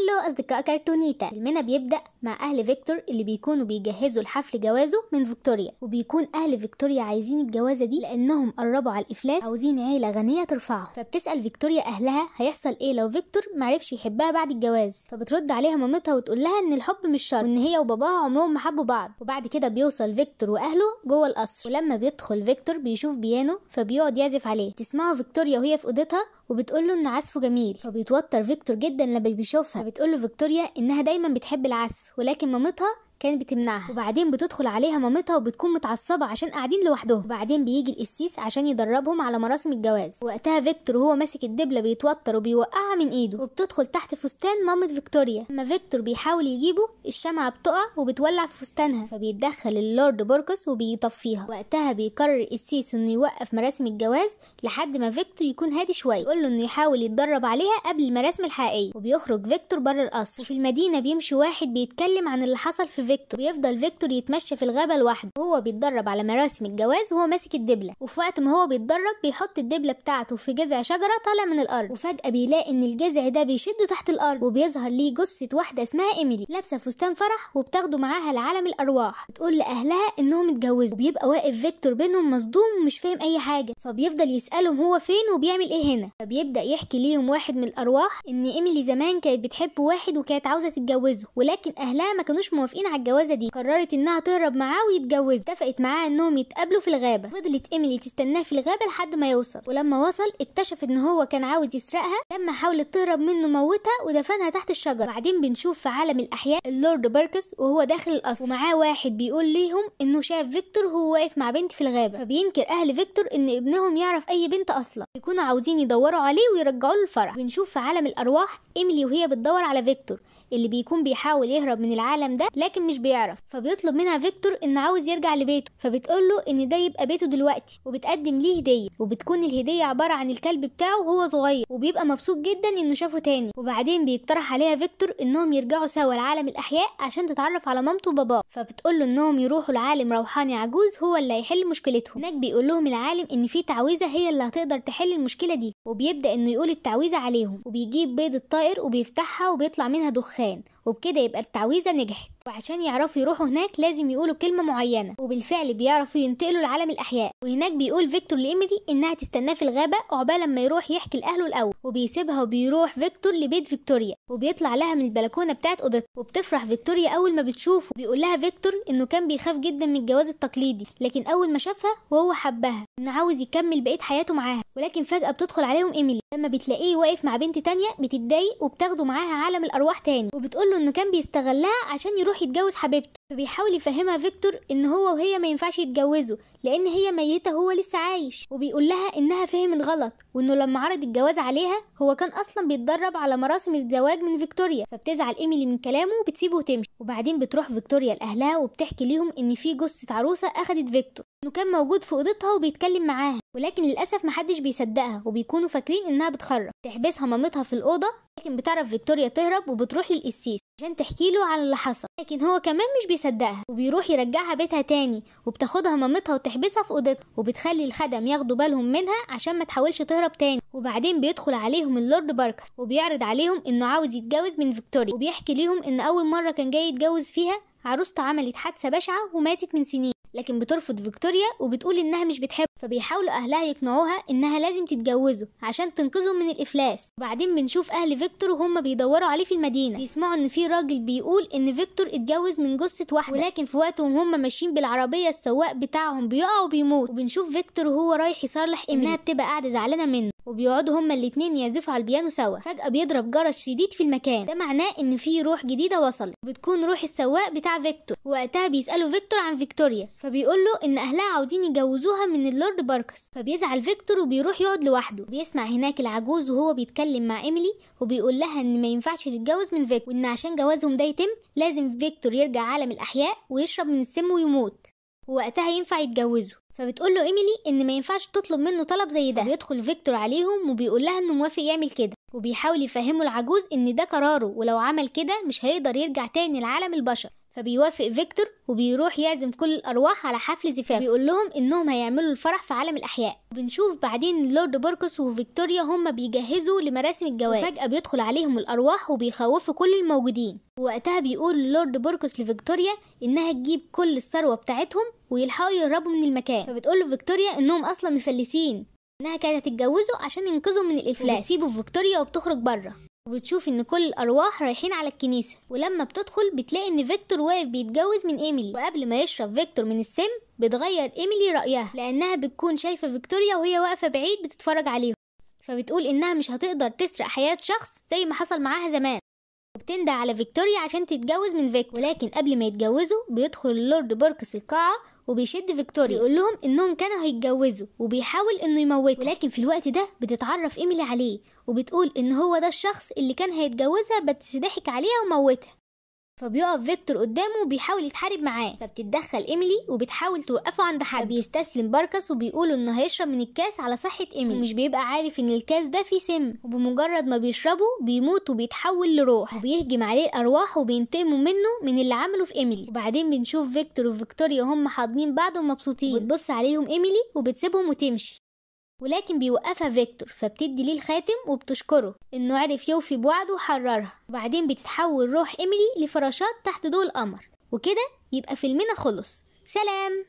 Hello أصدقاء كرتونيتا. فيلمنا بيبدأ مع أهل فيكتور اللي بيكونوا بيجهزوا لحفل جوازه من فيكتوريا، وبيكون أهل فيكتوريا عايزين الجوازة دي لأنهم قربوا على الإفلاس، عاوزين عيلة غنية ترفعهم. فبتسأل فيكتوريا أهلها هيحصل إيه لو فيكتور معرفش يحبها بعد الجواز، فبترد عليها مامتها وتقول لها إن الحب مش شرط وإن هي وباباها عمرهم ما حبوا بعض. وبعد كده بيوصل فيكتور وأهله جوه القصر، ولما بيدخل فيكتور بيشوف بيانو فبيقعد يعزف عليه. تسمعه فيكتوريا وهي في أوضتها وبتقول له ان عزفه جميل، فبيتوتر فيكتور جدا لما بيشوفها. فبتقول له فيكتوريا انها دايما بتحب العزف ولكن مامتها كانت بتمنعها. وبعدين بتدخل عليها مامتها وبتكون متعصبه عشان قاعدين لوحدهم. وبعدين بيجي القسيس عشان يدربهم على مراسم الجواز. وقتها فيكتور وهو ماسك الدبله بيتوتر وبيوقعها من ايده وبتدخل تحت فستان مامة فيكتوريا. لما فيكتور بيحاول يجيبه الشمعة بتقع وبتولع في فستانها، فبيتدخل اللورد بوركس وبيطفيها. وقتها بيقرر القسيس انه يوقف مراسم الجواز لحد ما فيكتور يكون هادي شوية، يقول له انه يحاول يتدرب عليها قبل المراسم الحقيقية. وبيخرج فيكتور بره القصر، وفي المدينة بيمشي واحد بيتكلم عن اللي حصل في فيكتور. بيفضل فيكتور يتمشى في الغابة لوحده وهو بيتدرب على مراسم الجواز وهو ماسك الدبله. وفي وقت ما هو بيتدرب بيحط الدبله بتاعته في جذع شجرة طالع من الارض، وفجاة بيلاقي ان الجذع ده بيشده تحت الارض، وبيظهر ليه جثة واحدة اسمها ايميلي لابسه فستان فرح وبتاخده معاها لعالم الارواح. بتقول لاهلها انهم اتجوزوا، وبيبقى واقف فيكتور بينهم مصدوم ومش فاهم اي حاجة، فبيفضل يسالهم هو فين وبيعمل ايه هنا. فبيبدا يحكي ليهم واحد من الارواح ان ايميلي زمان كانت بتحب واحد وكانت عاوزه تتجوزه، ولكن اهلها ما كانوش موافقين على الجوازه دي، قررت انها تهرب معاه ويتجوزوا. اتفقت معاه انهم يتقابلوا في الغابة. فضلت ايميلي تستناه في الغابة لحد ما يوصل، ولما وصل اكتشف ان هو كان عاوز يسرقها. لما حاولت تهرب منه موتها ودفنها تحت الشجرة. بعدين بنشوف في عالم الاحياء اللورد باركس وهو داخل القصر ومعاه واحد بيقول ليهم انه شاف فيكتور وهو واقف مع بنت في الغابة، فبينكر اهل فيكتور ان ابنهم يعرف اي بنت اصلا، بيكونوا عاوزين يدوروا عليه ويرجعوا له الفرح. بنشوف في عالم الارواح ايميلي وهي بتدور على فيكتور اللي بيكون بيحاول يهرب من العالم ده لكن مش بيعرف، فبيطلب منها فيكتور ان عاوز يرجع لبيته، فبتقول له ان ده يبقى بيته دلوقتي، وبتقدم ليه هديه، وبتكون الهدية عبارة عن الكلب بتاعه وهو صغير، وبيبقى مبسوط جدا انه شافه تاني. وبعدين بيقترح عليها فيكتور انهم يرجعوا سوا لعالم الاحياء عشان تتعرف على مامته وباباه، فبتقول له انهم يروحوا لعالم روحاني عجوز هو اللي هيحل مشكلتهم. هناك بيقول لهم العالم ان في تعويذه هي اللي هتقدر تحل المشكلة دي، وبيبدا انه يقول التعويذه عليهم، وبيجيب بيض الطائر وبيفتحها وبيطلع منها دخان، وبكده يبقى التعويذه نجحت. وعشان يعرفوا يروحوا هناك لازم يقولوا كلمة معينة، وبالفعل بيعرفوا ينتقلوا لعالم الاحياء. وهناك بيقول فيكتور لايميلي انها تستناه في الغابة عقبال لما يروح يحكي لاهله الاول، وبيسيبها وبيروح فيكتور لبيت فيكتوريا، وبيطلع لها من البلكونه بتاعت اوضتها. وبتفرح فيكتوريا اول ما بتشوفه. بيقول لها فيكتور انه كان بيخاف جدا من الجواز التقليدي، لكن اول ما شافها وهو حبها انه عاوز يكمل بقية حياته معاها. ولكن فجاة بتدخل عليهم ايميلي لما بتلاقيه واقف مع بنت تانية، بتتضايق وبتاخده معاها عالم الارواح تاني، وبتقول له انه كان بيستغلها عشان يروح يتجوز حبيبته. فبيحاول يفهمها فيكتور ان هو وهي ما ينفعش يتجوزوا لان هي ميته وهو لسه عايش، وبيقول لها انها فهمت غلط، وانه لما عرض الجواز عليها هو كان اصلا بيتدرب على مراسم الزواج من فيكتوريا. فبتزعل ايميلي من كلامه وبتسيبه وتمشي. وبعدين بتروح فيكتوريا لاهلها وبتحكي ليهم ان في جثة عروسه اخدت فيكتور، انه كان موجود في اوضتها وبيتكلم معاها، ولكن للاسف محدش بيصدقها وبيكونوا فاكرين انها بتخرف. تحبسها مامتها في الاوضة، لكن بتعرف فيكتوريا تهرب وبتروح للقسيس عشان تحكي له على اللي حصل، لكن هو كمان مش بيصدقها وبيروح يرجعها بيتها تاني. وبتاخدها مامتها وتحبسها في اوضتها، وبتخلي الخدم ياخدوا بالهم منها عشان ما تحاولش تهرب تاني. وبعدين بيدخل عليهم اللورد باركس وبيعرض عليهم انه عاوز يتجوز من فيكتوريا، وبيحكي ليهم ان اول مرة كان جاي يتجوز فيها عروسته عملت حادثه بشعة وماتت من سنين، لكن بترفض فيكتوريا وبتقول انها مش بتحبه. فبيحاولوا اهلها يقنعوها انها لازم تتجوزه عشان تنقذه من الافلاس. وبعدين بنشوف اهل فيكتور وهم بيدوروا عليه في المدينة، بيسمعوا ان في راجل بيقول ان فيكتور اتجوز من جثة واحدة، ولكن في وقت وهم ماشيين بالعربية السواق بتاعهم بيقع وبيموت. وبنشوف فيكتور وهو رايح يصالح ايميلي انها بتبقى قاعدة زعلانة منه، وبيقعدوا هما الاتنين يعزفوا على البيانو سوا. فجأة بيضرب جرس شديد في المكان، ده معناه ان في روح جديدة وصلت، وبتكون روح السواق بتاع فيكتور. وقتها بيسألوا فيكتور عن فيكتوريا، فبيقول له ان اهلها عاوزين يجوزوها من اللورد باركس. فبيزعل فيكتور وبيروح يقعد لوحده. بيسمع هناك العجوز وهو بيتكلم مع ايميلي وبيقول لها ان ما ينفعش تتجوز من فيكتور، وان عشان جوازهم ده يتم لازم فيكتور يرجع عالم الاحياء ويشرب من السم ويموت، ووقتها ينفع يتجوزوا. فبتقول له ايميلي ان ما ينفعش تطلب منه طلب زي ده. بيدخل فيكتور عليهم وبيقول لها انه موافق يعمل كده، وبيحاول يفهمه العجوز ان ده قراره، ولو عمل كده مش هيقدر يرجع تاني لعالم البشر. فبيوافق فيكتور وبيروح يعزم كل الارواح على حفل زفاف، بيقول لهم انهم هيعملوا الفرح في عالم الاحياء. بنشوف بعدين لورد باركس وفيكتوريا هم بيجهزوا لمراسم الجواز، وفجأة بيدخل عليهم الارواح وبيخوفوا كل الموجودين. ووقتها بيقول لورد باركس لفيكتوريا انها تجيب كل الثروة بتاعتهم ويلحقوا يهربوا من المكان. فبتقول له فيكتوريا انهم اصلا مفلسين، انها كانت هتتجوزه عشان ينقذوا من الافلاس. بتسيبه فيكتوريا وبتخرج بره، وبتشوف ان كل الارواح رايحين على الكنيسة. ولما بتدخل بتلاقي ان فيكتور واقف بيتجوز من ايميلي، وقبل ما يشرب فيكتور من السم بتغير ايميلي رايها، لانها بتكون شايفه فيكتوريا وهي واقفة بعيد بتتفرج عليهم. فبتقول انها مش هتقدر تسرق حياة شخص زي ما حصل معاها زمان، وبتنده على فيكتوريا عشان تتجوز من فيكتور. ولكن قبل ما يتجوزوا بيدخل اللورد باركس القاعة وبيشد فيكتوريا، بيقول لهم انهم كانوا هيتجوزوا وبيحاول انه يموتها. ولكن في الوقت ده بتتعرف ايميلي عليه وبتقول ان هو ده الشخص اللي كان هيتجوزها بس ضحك عليها وموتها. فبيقف فيكتور قدامه وبيحاول يتحارب معاه، فبتتدخل ايميلي وبتحاول توقفه عند حد. فبيستسلم باركس وبيقول انه هيشرب من الكاس على صحة ايميلي، ومش بيبقى عارف ان الكاس ده فيه سم، وبمجرد ما بيشربه بيموت وبيتحول لروح، وبيهجم عليه الارواح وبينتقموا منه من اللي عمله في ايميلي. وبعدين بنشوف فيكتور وفيكتوريا هم حاضنين بعض ومبسوطين، وبتبص عليهم ايميلي وبتسيبهم وتمشي. ولكن بيوقفها فيكتور، فبتدي ليه الخاتم وبتشكره انه عرف يوفي بوعده وحررها. وبعدين بتتحول روح ايميلي لفراشات تحت ضوء القمر، وكده يبقى فيلمنا خلص. سلام.